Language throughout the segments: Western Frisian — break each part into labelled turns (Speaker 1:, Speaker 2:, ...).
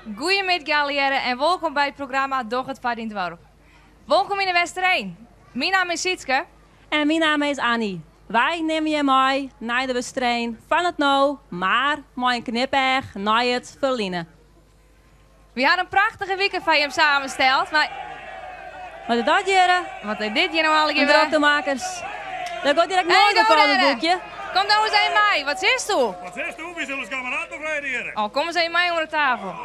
Speaker 1: Goeiemiddei allegearre en wolkom by it programma Doch it foar dyn doarp. Wolkom yn de Westereen. Myn namme is Sietske.
Speaker 2: En myn namme is Annie. Wy nimme jim mei nei de Westereen fan it no, mar mei in knipeach nei it ferline.
Speaker 1: Wy hawwe in prachtige wike foar jim samensteld, mar.
Speaker 2: Wat is dat hjirre?
Speaker 1: Wat is dit hjir no allegear
Speaker 2: wer? Droktemakers. Dêr giet direkt noait op fan it boekje.
Speaker 1: Kom no ris even mei, wat sisto?
Speaker 3: Wat sisto? Wy sille ús kammeraat befrijden hjirre.
Speaker 1: Oh, kom ris even mei oan de tafel.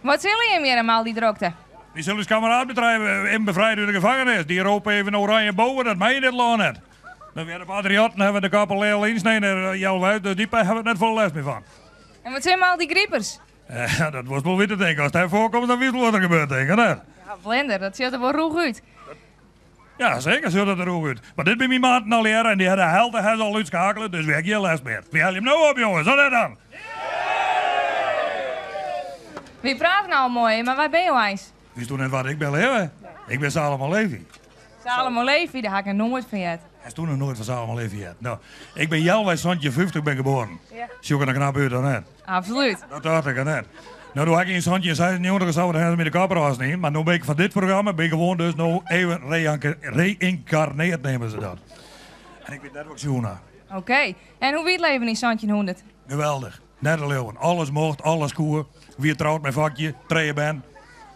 Speaker 1: Wat sille jim hjir mei al dy drokte?
Speaker 3: Wy sille ús kammeraat even befrijden út de gefangenis. Dy rôp even oranje boven, dat mei yn dit lân net. Dan weer de patriotten hawwe de kop al ynsneden healwei, dus dy hawwe net folle lêst mear fan.
Speaker 1: En wat sille mei al dy gripers?
Speaker 3: Ja, dat wolst wol witte tink. Ast dêr foarkomst, dan witst wol wat der gebeurt tink ik, net?
Speaker 1: Ja, blinder, dat sjocht der wol rûch út.
Speaker 3: Ja, seker sjocht dat der rûch út. Mar dit binne myn maten allegearre en dy ha de helte ha se al útskakele, dus wy ha gjin lêst mear. Wy helje him no op, jonges, of net dan?
Speaker 1: Wy prate no al moai, mar wa binne jo eins?
Speaker 3: Witsto net wa't ik bin, leave? Ik bin Salomon Levy.
Speaker 1: Salomon Levy, dêr ha ik noch noait fan heard.
Speaker 3: Hast do noch noait fan Salomon Levy heard? No, ik bin healwei 1750 bin geboren.
Speaker 1: Ja.
Speaker 3: Sjoch ik der knap út, of net?
Speaker 1: Absolút.
Speaker 3: Dat tocht ik, of net? No, doe ha ik yn 1796 of sa, wat ha se my de kop ôfsnien, mar no bin ik foar dit programma bin ik gewoan dus no even reïnkarneerd neame se dat. En ik wit net wat ik sjoen ha.
Speaker 1: Oké. En hoe wie it leven yn 1700?
Speaker 3: Geweldich. Net te leauwen. Alles mocht, alles koe. Ik wie troud mei Fokje, trije bern.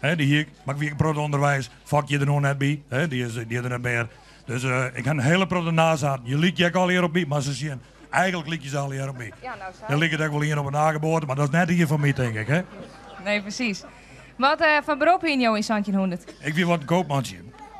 Speaker 3: Hè, dy hie ik. Mar ik wie ek in protte ûnderweis. Fokje der no net by, hè, dy is, dy is der net mear. Dus ik ha in hiele protte nazaten. Je lykje ek allegear op my, mar se sjen. Eigenlik lykje se allegear op my.
Speaker 1: Ja, no sa.
Speaker 3: Der liket ek wol ien op 'e nageboarte, mar dat is net ien fan my, tink ik, hè.
Speaker 1: Nee, presys. Wat foar berop hiene jo yn 1700?
Speaker 3: Ik wie wat in koopmantsje.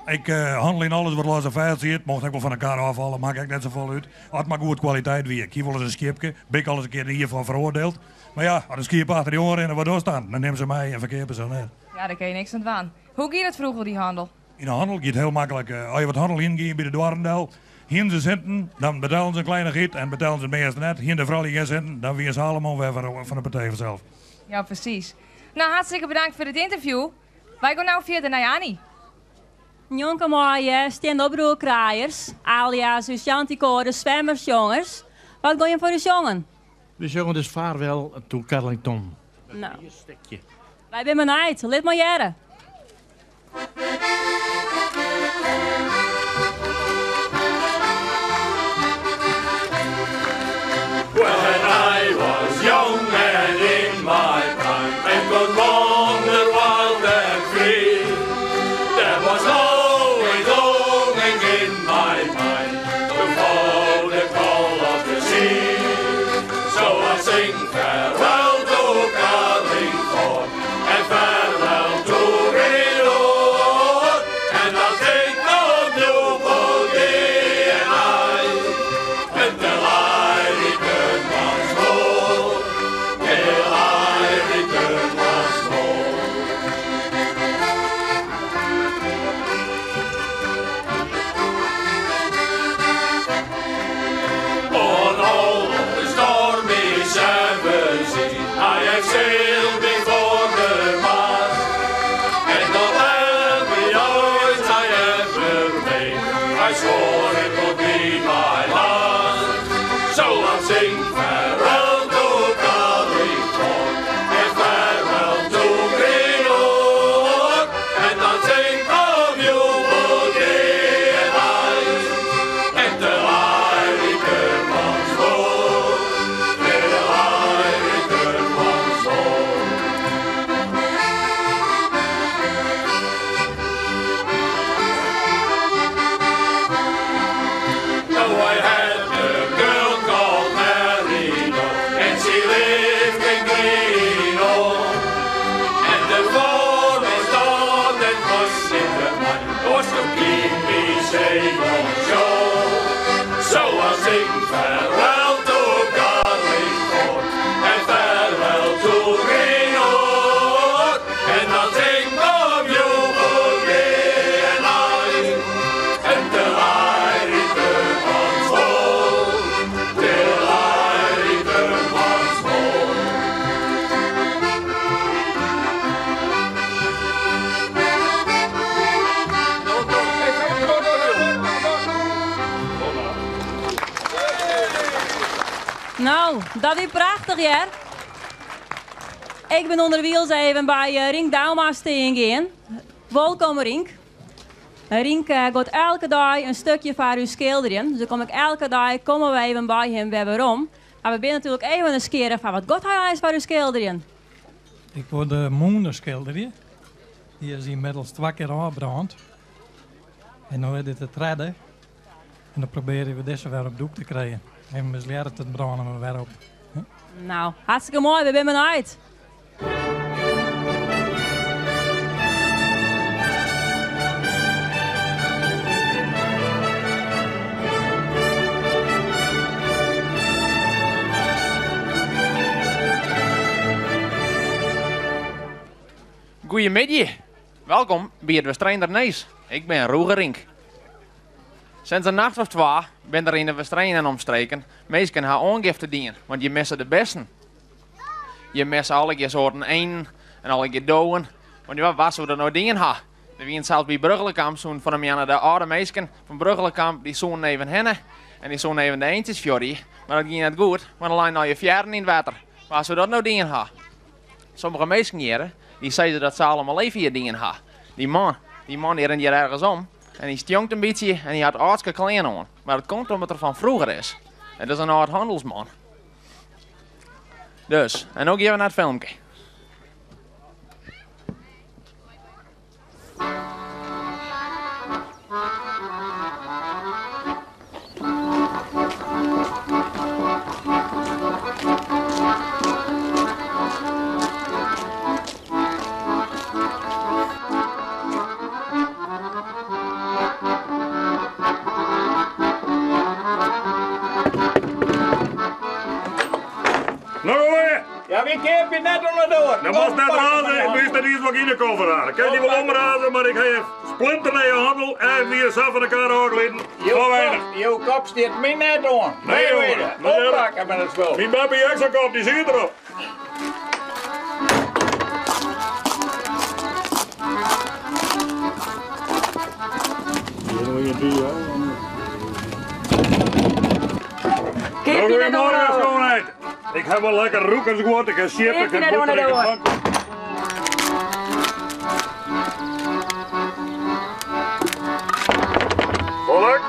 Speaker 3: Ik hannele yn alles wat los en fêst siet. Mocht ek wol fan 'e kar ôffalle, makke ek net safolle út. As it mar goed kwaliteit wie. Ik hie wolris in skiepke, bin ik alris in kear in jier foar feroardield. Mar ja, as de skiep achter dy oan rinne, wat dochst dan? Dan nimme se my en ferkeape se net.
Speaker 1: Ja, dêr kin je niks oan dwaan. Hoe gie dat froeger, dy hannel?
Speaker 3: Yn de hannel gie it hiel maklik. As je wat hanneljen giene by de doarren del, hiene se sinten, dan betellen se in kleinichheid en betellen se it measte net. Hiene de froulju gjin sinten, dan wie Salomon wer fan de partij fansels.
Speaker 1: Ja, presys. No, hartstikke bedankt foar dit ynterview. Wy gean no fierder nei Annie.
Speaker 2: Njonken my stean de oproerkraaiers, alias ús shantykoar de Swemmersjongers. Wat gean jim foar ús sjongen?
Speaker 4: Wy sjonge dus Farewell to Carlington.
Speaker 2: No, wy binne benijd. Lit mar hearre.
Speaker 5: When I was young and in my prime and could wander wild and free, there was always longing in my mind to follow the call of the sea. So I sing farewell to Carlingford and farewell to Greenock, and I'll think of Newport day and night until I return once more, till I return once more. On all the stormy seven seas I have sailed before the mast, and on every voyage I ever made, I swore it would be my last. So I'll sing farewell to Carlingford and farewell to Greenock, and I'll think of Newport day and night until I return once more, till I return once more. Oh, I had a girl called Mary Dodd, and she lived in Greenock. And the foremost thought that was in her mind was to keep me safe on shore. So I sing farewell to Carlingford and farewell to Greenock, and I'll think of Newport day and night until I return once more, till I return once more.
Speaker 2: Nou, dat wie prachtich hear. Ik bin ûnderwilens even by eh, Rink Douma stean gean. Wolkom Rink. Rink eh, giet elke dei in stikje foar ús skilderjen. Dus dan kom ik elke dei komme we even by him wer werom. Mar we binne natuerlik even nijsgjirrich fan wat giet hy eins foar ús skilderjen.
Speaker 6: Ik wol de mûne skilderje. Dy is ynmiddels twa kear ôfbrând. En no is dit de tredde. En dan probearje we dizze wer op doek te krijen. Even mislearret it brânen we wer op.
Speaker 2: Nou, hartstikke moai. We binne benijd.
Speaker 7: Goeiemiddei. Welkom by it Westereender Nijs. Ik bin Roger Rink. Sinds in nacht of twa binne der yn de Westereen en omstreken minsken ha oangifte dien, want je misse de bisten. Je misse allegear soarten einen en allegear dowen, want ja, wa soe dat no dien ha? Der wienen sels by Brugchelekamp soenen fan 'e moanne de âlde minsken fan Brugchelekamp dy soenen even hinne en dy soenen even de eentjes fjorje, mar dat gie net goed, want der leinen allegear fearren yn it wetter. Wa soe dat no dien ha? Sommige minsken hjirre, dy sizze dat Salom Alevi it dien ha. Dy man, dy man dy rint hjir ergens om en dy stjonkt in bytsje en hy hat âldske klean oan. Mar dat komt omdat er fan froeger is. It is in âld hannelsman. Dus, en no gean we nei it filmke.
Speaker 3: Nou, hoor.
Speaker 8: Ja, wy keapje net oan de doar.
Speaker 3: Dan moatst net raze, ik wist net iens wat ik yn de koffer ha. Kin dy wol omraze, mar ik ha splinternije hannel en wie sa fan de kar ôfgliden.
Speaker 8: Jo kop, jo kop stiet my net oan.
Speaker 3: Nee, jongen.
Speaker 8: Oppakke met it spul.
Speaker 3: Myn beppe hie ek sa'n kop, dy siet derop. Goeiemorgen, schoonheid. Ik ha wol lekker rûkersguod, ik ha sjip, ik ha bûter, ik ha pankoek. Volk.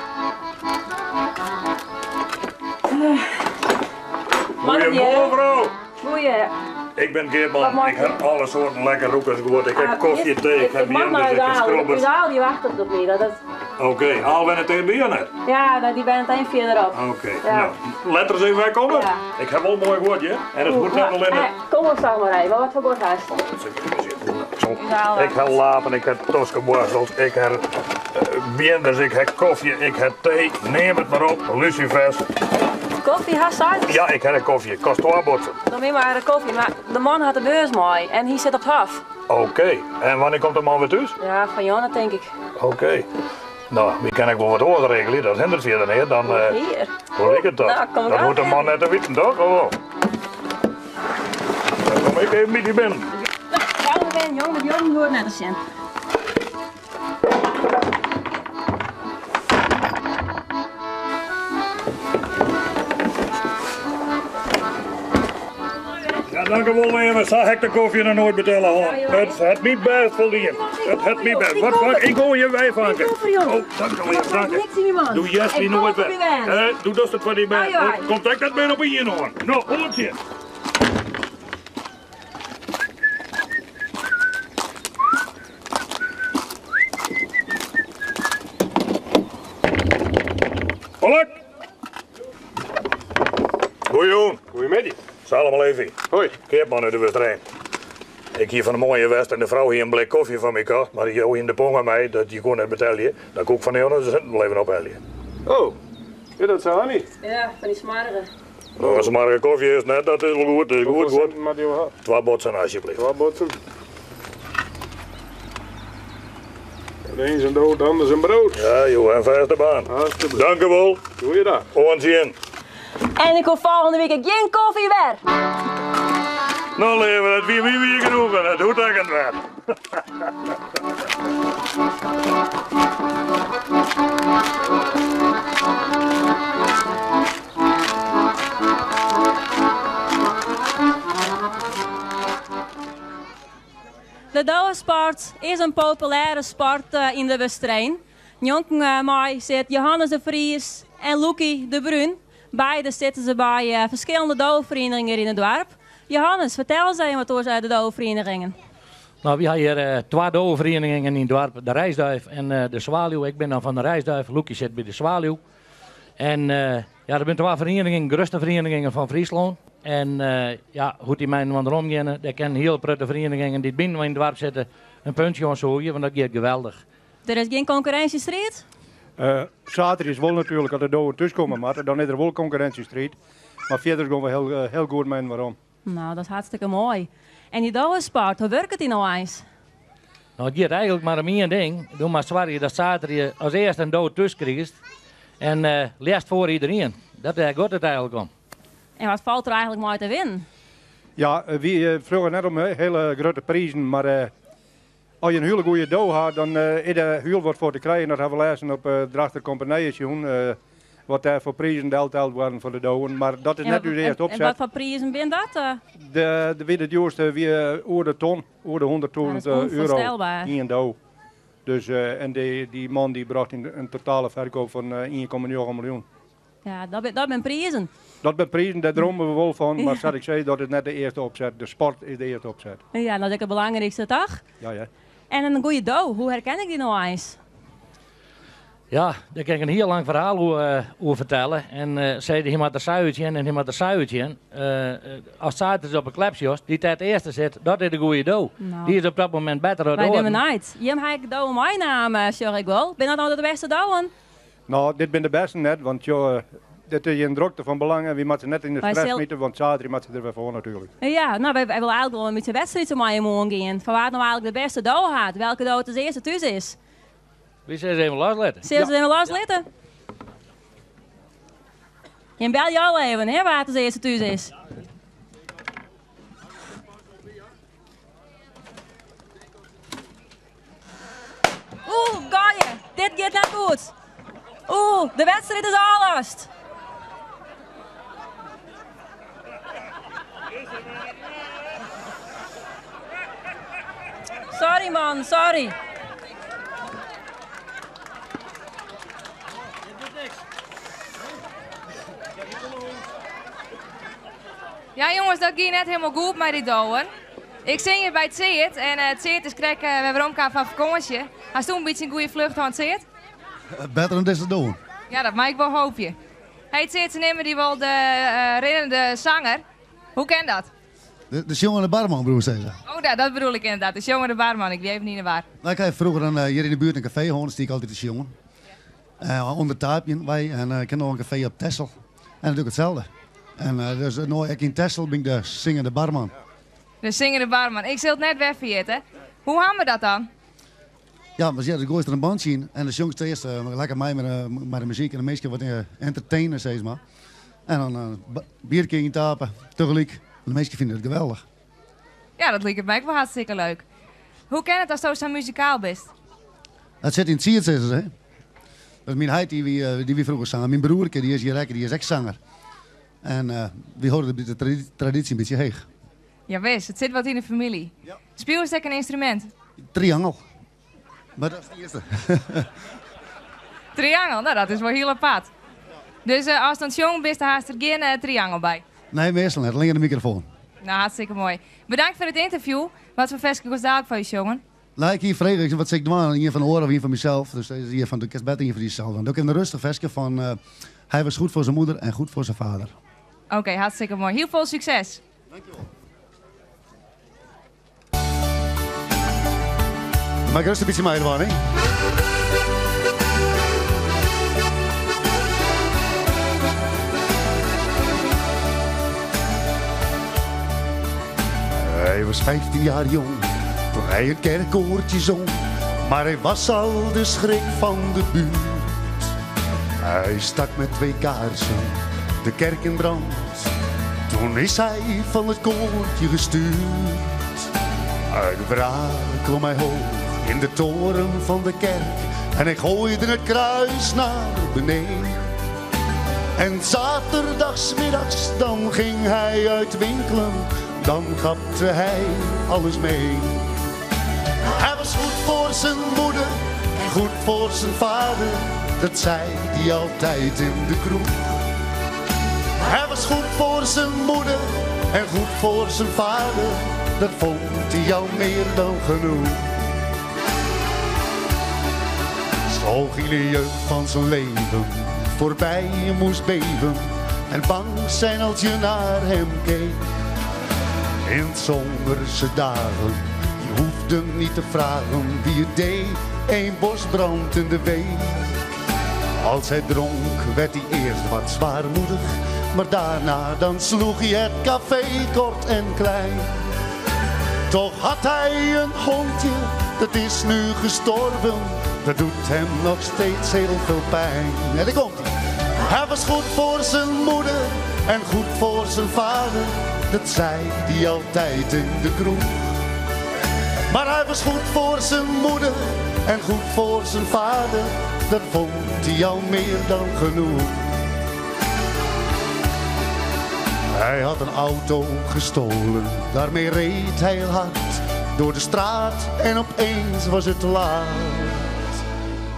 Speaker 3: Goeiemorgen, frou.
Speaker 2: Goeie.
Speaker 3: Ik bin keapman. Ik ha alle soarten lekker rûkersguod. Ik ha kofje, tee, ik ha bjenders, ik ha skrobbers.
Speaker 2: Ús dy wachtet op my. Dat
Speaker 3: Oké, Aal wennet tichtby of net?
Speaker 2: Ja, nou, dy wennet even fierderop.
Speaker 3: Oké, nou, letter ris even wer komme.
Speaker 2: Ja.
Speaker 3: Ik ha wol moai guod, hear. En it hoecht net allinne.
Speaker 2: Kom op, sa mar even. Wat foar guod hast?
Speaker 3: Ik ha lapen, ik ha toskeboarstels, ik ha bjenders, ik ha kofje, ik ha tee. Neam it mar op, lusifers.
Speaker 2: Kofje hast sein?
Speaker 3: Ja, ik ha de kofje. Kost twa botsen.
Speaker 2: Dan bin mar de kofje, mar de man hat de beurs mei en hy sit op 't hof.
Speaker 3: Oké, en wannear komt de man wer thús?
Speaker 2: Ja, fan jûn tink ik.
Speaker 3: Oké. No, wy kinne ek wol wat oars regelje, dat hinderet fierder neat. Dan,
Speaker 2: Hier.
Speaker 3: Hoe liket dat?
Speaker 2: Nou, kom ik
Speaker 3: dat hoecht de
Speaker 2: aan.
Speaker 3: man net te witten, toch? Of wol? Dan kom ik even by dy binnen.
Speaker 2: Gau mar binnen, jong, want jong hoort net te sjen.
Speaker 3: Ja, dank u wol, leave. Sa ha ik de kofje noch noait betelle hân. It hat my bêst foldien. It hat my bêst. Wat foar? Ik gooi je wei, fanke. Oh, dank u leave, dank u. Doe hearst my noait wer. Doe dochst it foar dyn bern. Komt ek net mear op ien oan. No, oant sjen. Geluk! Goeie
Speaker 9: Goeiemiddei.
Speaker 3: Salam Alevi.
Speaker 9: Hoi.
Speaker 3: Keapman út de Westereen. Ik hie fan 'e moarn west en de frou hie in blik kofje foar my kocht, mar jo hiene de ponge mei dat je koe net betelje. Dan koe ik fan de sinten wol even ophelje.
Speaker 9: Oh, ja, dat is Annie.
Speaker 2: Ja, fan dy smoarge.
Speaker 3: No, in smoarge kofje is net, dat is wol goed. Dat is goed,
Speaker 9: Hoefolle
Speaker 3: goed.
Speaker 9: sinten moat jo ha?
Speaker 3: Twa botsen alsjeblieft.
Speaker 9: Twa botsen. De een zijn dood, de ander zijn brood.
Speaker 3: Ja, jo, en fêste baan.
Speaker 9: Hartstikke.
Speaker 3: Dank u wol.
Speaker 9: Goeiedag.
Speaker 3: Oant sjen.
Speaker 2: En ik hoef folgjende wike gjin kofje wer.
Speaker 3: No, leave, dat wie my wier genoegen. Dat hoecht ek net wer.
Speaker 2: De dowesport is in populêre sport yn De Westereen. Njonken my sit Johannes de Vries en Loekie de Bruin. Beide sitte se by ferskillende doweferienigingen hjir yn it doarp. Johannes, fertel ris even wat oer de doweferienigingen.
Speaker 4: No, wy ha hjir twa doweferienigingen yn it doarp, de Reisduif en de Zwaluw. Ik bin dan fan de Reisduif, Loekie sit by de Zwaluw. En ja, dat binne twa ferienigingen, grutste ferienigingen fan Fryslân. En ja, hoe't dy mei-inoar omgeane, dêr kinne hiele protte ferienigingen dy't byinoar yn it doarp sitte in puntsje oan soegje, want dat giet geweldich.
Speaker 2: Der is gjin konkurrinsjestriid?
Speaker 10: Saterdei is wol natuerlik, as de dowen thúskomme moatte, dan is der wol konkurrinsjestriid. Mar fierder gean we hiel goed mei-inoar om.
Speaker 2: No, dat is hartstikke moai. En dy dowesport, hoe wurket dy no eins?
Speaker 4: No, it giet eigenlik mar om ien ding. Do moatst soargje datst saterdei as earste in do thús krigest. En leafst foar iderien. Dat dêr giet it eigenlik om.
Speaker 2: En wat falt der eigenlik mei te winnen?
Speaker 10: Ja, wy freegje net om hiele grutte prizen, mar as je in hiele goede do ha, dan is der hiel wat foar te krijen. Dat ha we lêsten op Drachtster Kompenije sjoen, wat dêr foar prizen delteld waarden foar de dowen. Mar dat is net ús earste opset.
Speaker 2: En wat foar prizen binne dat?
Speaker 10: De wie de djoerste wie oer de ton, oer de 100.000 euro ien do. Dus, en dy man dy brocht in totale ferkoop fan 1,9 miljoen.
Speaker 2: Ja, dat binne prizen.
Speaker 10: Dat binne prizen, dêr drome we wol fan. Mar sa't ik sei, dat is net de earste opset. De sport is de earste opset.
Speaker 2: Ja, dat is ek it belangrykste, toch?
Speaker 10: Ja, ja.
Speaker 2: En in goede do, hoe herken ik dy no eins?
Speaker 4: Ja, dêr kin ik in hiel lang ferhaal oer fertelle. En sei hy moat der sa útsjen en hy moat der sa útsjen. Ast saterdeis op 'e klep sjochst, dy't dêr it earste sit, dat is de goede do.
Speaker 2: No.
Speaker 4: Dy is op dat momint better as de
Speaker 2: Wy binne
Speaker 4: oaren.
Speaker 2: benijd. Jim ha ek dowen meinaam, sjoch ik wol. Binne dat no de bêste dowen?
Speaker 10: No, dit binne de bêsten net, want sjoch, dit is in drokte fan belang en wy moatte se net yn de
Speaker 2: Wy
Speaker 10: stress
Speaker 2: sil-
Speaker 10: smite, want saterdei moatte se der wer foar natuerlik.
Speaker 2: Ja, no, wy wolle eigenlik wol in bytsje wedstriid mei jim oangean. Fan wa't no eigenlik de bêste do hat, welke do it as earste thús is.
Speaker 4: Wy sille se even loslitte.
Speaker 2: Sille se even loslitte? Jim belje al even, hè, wa't as earste thús is. Oeh, goeie, dit giet net goed. Oeh, de wedstriid is ôflast. Sorry man, sorry.
Speaker 1: Ja jonges, dat gie net hielendal goed mei dy dowen. Ik sit hjir by Tseard en Tseard is krekt wer weromkaam fan fakânsje. Hast doe in bytsje in goede flucht hân, Tseard?
Speaker 11: Better dan dizze dowen.
Speaker 1: Ja, dat mei ik wol hoopje. Hey Tseard, se neame dy wol de rinnende sanger. Hoe kin dat?
Speaker 11: De sjongende barman, bedoelst sizze?
Speaker 1: Oh, dat bedoel ik ynderdaad, de sjongende barman. Ik wie even yn 'e war.
Speaker 11: No, ik ha froeger in, hjir yn de buert in kafee hân, dêr stie ik altyd te sjongen. Under Taapjen wei en ik ha noch in kafee op Texel. En dat doch ik itselde. En dus no ek yn Texel bin ik de singende barman.
Speaker 1: De singende barman. Ik sil it net wer ferjitte. Hoe ha we dat dan?
Speaker 11: Ja, mar ja, dan goaist der in bandsje yn en dan sjongst earst lekker mei mei de muzyk en de minsken wat entertainen, sis mar. En dan bierke yntape tegelyk. En de minsken fine it geweldich.
Speaker 1: Ja, dat liket my ek wol hartstikke leuk. Hoe kin it datsto sa muzikaal bist?
Speaker 11: Dat sit yn it sied, sizze se. Dus myn heit dy wie, dy wie froeger sanger. Myn broerke dy is hjir ek, dy is ek sanger. En wy hâlde de tradysje in bytsje heech.
Speaker 1: Jawis, it sit wat yn de famylje. Spylest ek in ynstrumint?
Speaker 11: Triangel. Mar dat is de earste.
Speaker 1: Triangel, no dat is wol hiel apart. Dus ast oan it sjongen bist, dan hast der gjin triangel by?
Speaker 11: Nee, meastal net. Allinne de mikrofoan.
Speaker 1: No, hartstikke moai. Bedankt foar it ynterview. Wat foar ferske giest dalik foar ús sjongen?
Speaker 11: No, ik hie frege, wat sil ik dwaan? Ien fan de oaren of ien fan mysels? Dus sizze se fan, do kinst better ien fan dysels dwaan. Doch ik in rêstich ferske fan Hij was goed voor zijn moeder en goed voor zijn vader.
Speaker 1: Oké, hartstikke moai. Hiel folle sukses.
Speaker 11: Dankjewol. Mei ik rêstich in bytsje meidwaan, hè? Hij was 15 jaar jong toen hij het kerkkoortje zong. Maar hij was al de schrik van de buurt. Hij stak met twee kaarsen de kerk in brand. Toen is hij van het koortje gestuurd. Uit wraak klom hij hoog in de toren van de kerk. En hij gooide het kruis naar beneden. En zaterdagsmiddags dan ging hij uit winkelen. Dan gapte hij alles mee. zijn moeder en goed voor zijn vader, dat zei hij altijd in de kroeg. Hij was goed voor zijn moeder en goed voor zijn vader, dat vond hij al meer dan genoeg. Zo ging de jeugd van zijn leven voorbij, je moest beven en bang zijn als je naar hem keek. In zomerse dagen, je hoefde niet te vragen wie het deed, een bosbrand in de week. Als hij dronk werd hij eerst wat zwaarmoedig, maar daarna dan sloeg hij het café kort en klein. Toch had hij een hondje, dat is nu gestorven, dat doet hem nog steeds heel veel pijn. En daar komt hij. Hij was goed voor zijn moeder en goed voor zijn vader, dat zei hij altijd in de kroeg. Maar hij was goed voor zijn moeder en goed voor zijn vader, dat vond hij al meer dan genoeg. Hij had een auto gestolen, daarmee reed hij heel hard door de straat en opeens was het te laat.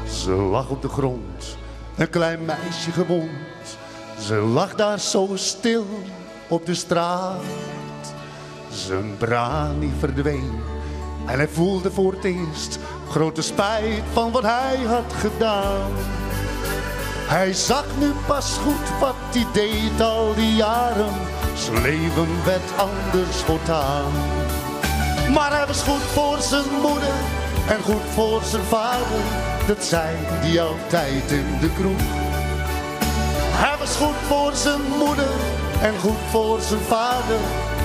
Speaker 11: Ze lag op de grond, een klein meisje gewond. Ze lag daar zo stil op de straat. Zijn brani verdween en hij voelde voor het eerst grote spijt van wat hij had gedaan. Hij zag nu pas goed wat hij deed al die jaren. Zijn leven werd anders voortaan. Maar hij was goed voor zijn moeder en goed voor zijn vader. Dat zei hij altijd in de kroeg. Hij was goed voor zijn moeder en goed voor zijn vader.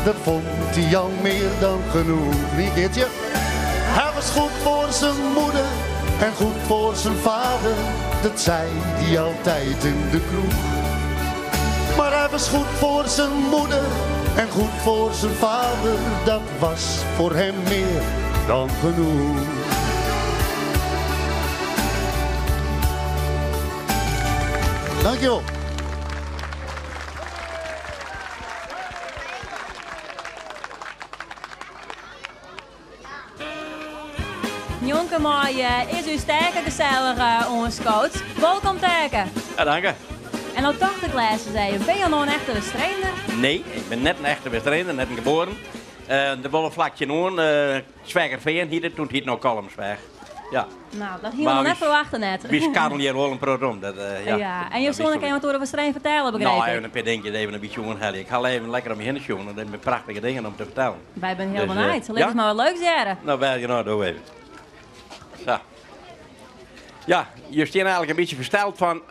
Speaker 11: Dat vond hij al meer dan genoeg. Wie keertje? Hij was goed voor zijn moeder en goed voor zijn vader. Dat zei hij altijd in de kroeg. Maar hij was goed voor zijn moeder en goed voor zijn vader. Dat was voor hem meer dan genoeg. Dankjewel.
Speaker 2: Njonken my is ús Taeke gesellich oanskood. Wolkom Taeke.
Speaker 12: Ja, dank.
Speaker 2: En no tocht ik lêsten ris even, binne jo no in echte Westereender?
Speaker 12: Nee, ik bin net in echte Westereender, net geboren. De bolle flak tsjinoan, Sweagerfean hiet it, toen hiet it noch Kollumersweach. Ja.
Speaker 2: Nou, dat hiene we nog net ferwachte net.
Speaker 12: Wy skarrelje hjir wol in protte om. Dat, ja.
Speaker 2: Ja, en jo soene ek even wat oer de Westereen fertelle, begryp
Speaker 12: Nou,
Speaker 2: ik?
Speaker 12: even in pear dinkjes, even in bytsje oanhelje. Ik ha even lekker om my hinne sjoen, dat binne prachtige dingen om te fertellen.
Speaker 2: Wy binne hiel
Speaker 12: Dus,
Speaker 2: benijd. Lit
Speaker 12: ja?
Speaker 2: ús mar wat leuks hearre.
Speaker 12: Nou, wy, nou, doe even. Sa. Ja, je stean eigenlik in bytsje fersteld fan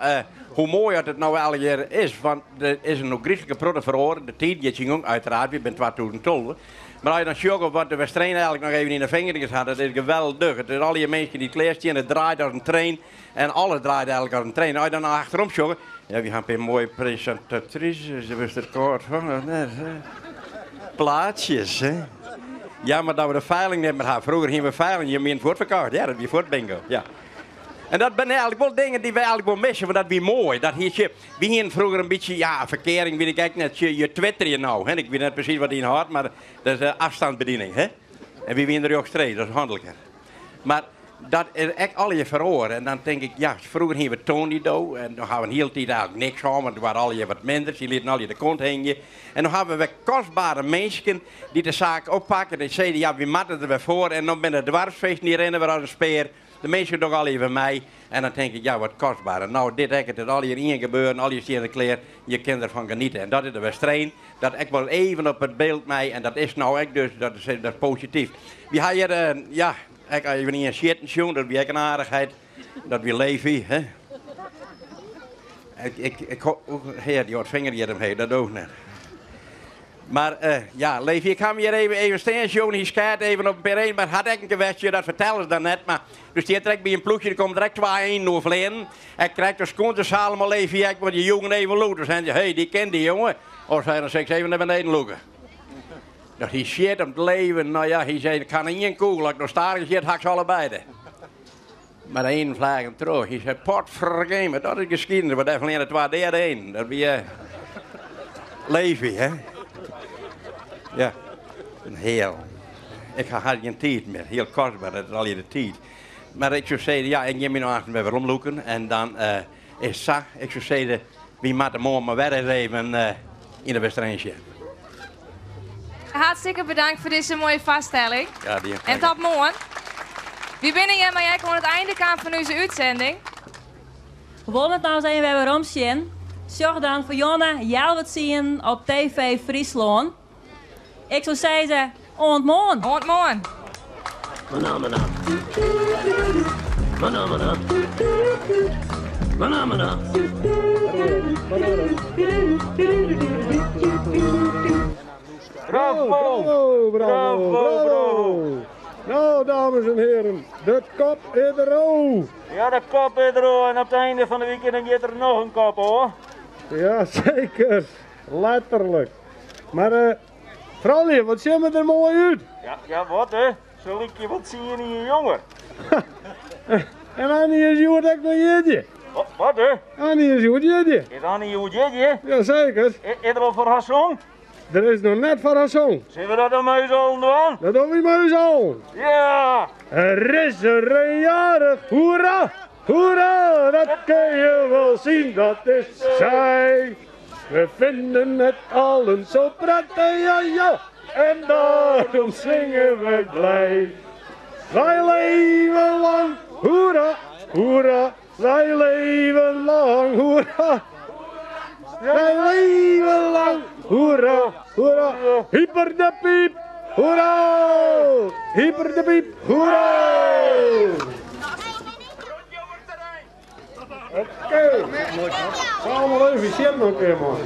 Speaker 12: hoe moai dat it no allegear is. Want der is in ôfgryslike protte feroare. De tiid giet syn gong, uiteraard, wy binne 2012. Mar as je dan sjogge wat de Westereen eigenlik noch even yn de fingerkes hat, dat is geweldich. It is allegear minsken dy't klear stean, it draait as in trein. En alles draait eigenlik as in trein. As je dan achterom sjogge, ja, wy ha in pear moaie presintatrises, dêr wurdst der kâld fan, of net? Plaatsjes, hè? Jammer dat we de feiling net mear ha. Froeger hiene we feiling, je wiene fuortferkocht. Ja, dat wie fuort bingo, ja. En dat binne eigenlik wol dingen dy't wy eigenlik wol misse, want dat wie moai. Dat hie sje, wy hiene froeger in bytsje, ja, ferkearing wit ik ek net. Sje, je twitterje no, hè. Ik wit net presys wat it ynhâldt, mar dat is de afstandsbediening, hè. En wy wiene rjochtstreeks, dat is handiger. Mar dat is ek allegear feroare. En dan tink ik, ja, froeger hiene we Tonido en no ha we in hiele tiid eigenlik niks hân, want it waard allegear wat minder. Sy lieten allegear de kont hingje. En no hawwe we wer kostbare minsken dy't de saak oppakke. Dy sizze, ja, wy moatte der wer foar. En no binne de doarpsfeesten, dy rinne wer as in spear. De minsken dogge allegear wer mei. En dan tink ik, ja, wat kostbaar. En no, dit ek, it is allegear ien gebeuren, allegear stean der klear. Je kinne derfan geniete. En dat is de Westereen. Dat ek wol even op it byld mei. En dat is no ek dus, dat is posityf. Wy ha hjir, ja, ek even ien sjitten sjoen, dat wie ek in aardichheid. Dat wie Levi, hè. Ik, ik, ik, hear, dy hâldt finger hjir omheech, dat doocht net. Mar ja, Levi, ik ha him hjir even, even stean sjoen. Hy skaat even op in pear een, mar hat ek in kwestje, dat fertelle se dan net. Mar der stiet direkt by in ploechje, der komme direkt twa einen oer fleanen. Ek krekt as skoan te Salomo Levi ek, want dy joegen even lûd. Dan seinen se, hey, dy ken dy jonge. Of sei dan sil ik even nei beneden lûke. Dat hy sjit om it leven, no ja, hy sei, ik ha ien kûgel, as ik no stadich sjit, ha ik se allebeide. Mar de einen fleagen troch. Hy sei, potfergeme, dat is geskiednis, want dêr fleane twa deade einen. Dat wie Levi, hè? Ja, in heal. Ik ha hast gjin tiid mear. Hiel kostber, dat is allegear de tiid. Mar ik soe sizze, ja, ik gean my no aansten wer weromlûken. En dan is sa, ik soe sizze, wy moatte moarn mar wer ris even yn de Westereen sjen.
Speaker 1: Hartstikke bedankt foar dizze moaie foarstelling.
Speaker 12: Ja, dien.
Speaker 1: En tot moarn. Wy binne hjirmei ek oan it einde kaam fan ús útsending.
Speaker 2: Wol it no ris even wer werom sjen? Sjoch dan foar Jonne 9:15 op TV Fryslân. Ik soe sizze, oant moarn.
Speaker 1: Oant moarn.
Speaker 13: Mana mana. Mana mana. Mana mana.
Speaker 9: Bravo, bravo, bravo, bravo. Nou, dames en heren, de kop is der ôf.
Speaker 8: Ja, de kop is der ôf en op it einde fan de wike dan giet der noch in kop ôf.
Speaker 9: Ja, seker. Letterlik. Mar uh, froulju, wat sjogge we der moai út?
Speaker 8: Ja, ja wat hè? Se lykje wol 10 jier jonger.
Speaker 9: En Annie is hjoed ek noch jierdei.
Speaker 8: Wat hè?
Speaker 9: Annie is hjoed jierdei.
Speaker 8: Is Annie hjoed jierdei?
Speaker 9: Ja, seker.
Speaker 8: Is der al foar har song?
Speaker 9: Der is noch net foar har song.
Speaker 8: Sille we dat dan mei ús allen dwaan?
Speaker 9: Dat dogge wy mei ús allen.
Speaker 8: Ja!
Speaker 9: Er is er een jarig, hoera, hoera, dat kun je wel zien, dat is zij. We vinden het allen zo prettig, ja, ja, en daarom zingen we blij. Wij leven lang, hoera, hoera, wij leven lang, hoera. Wij leven lang, hoera, hoera, hyper de piep, hoera, hyper de piep, hoera. Oké, okay. Allemaal even zitten nog een keer, man.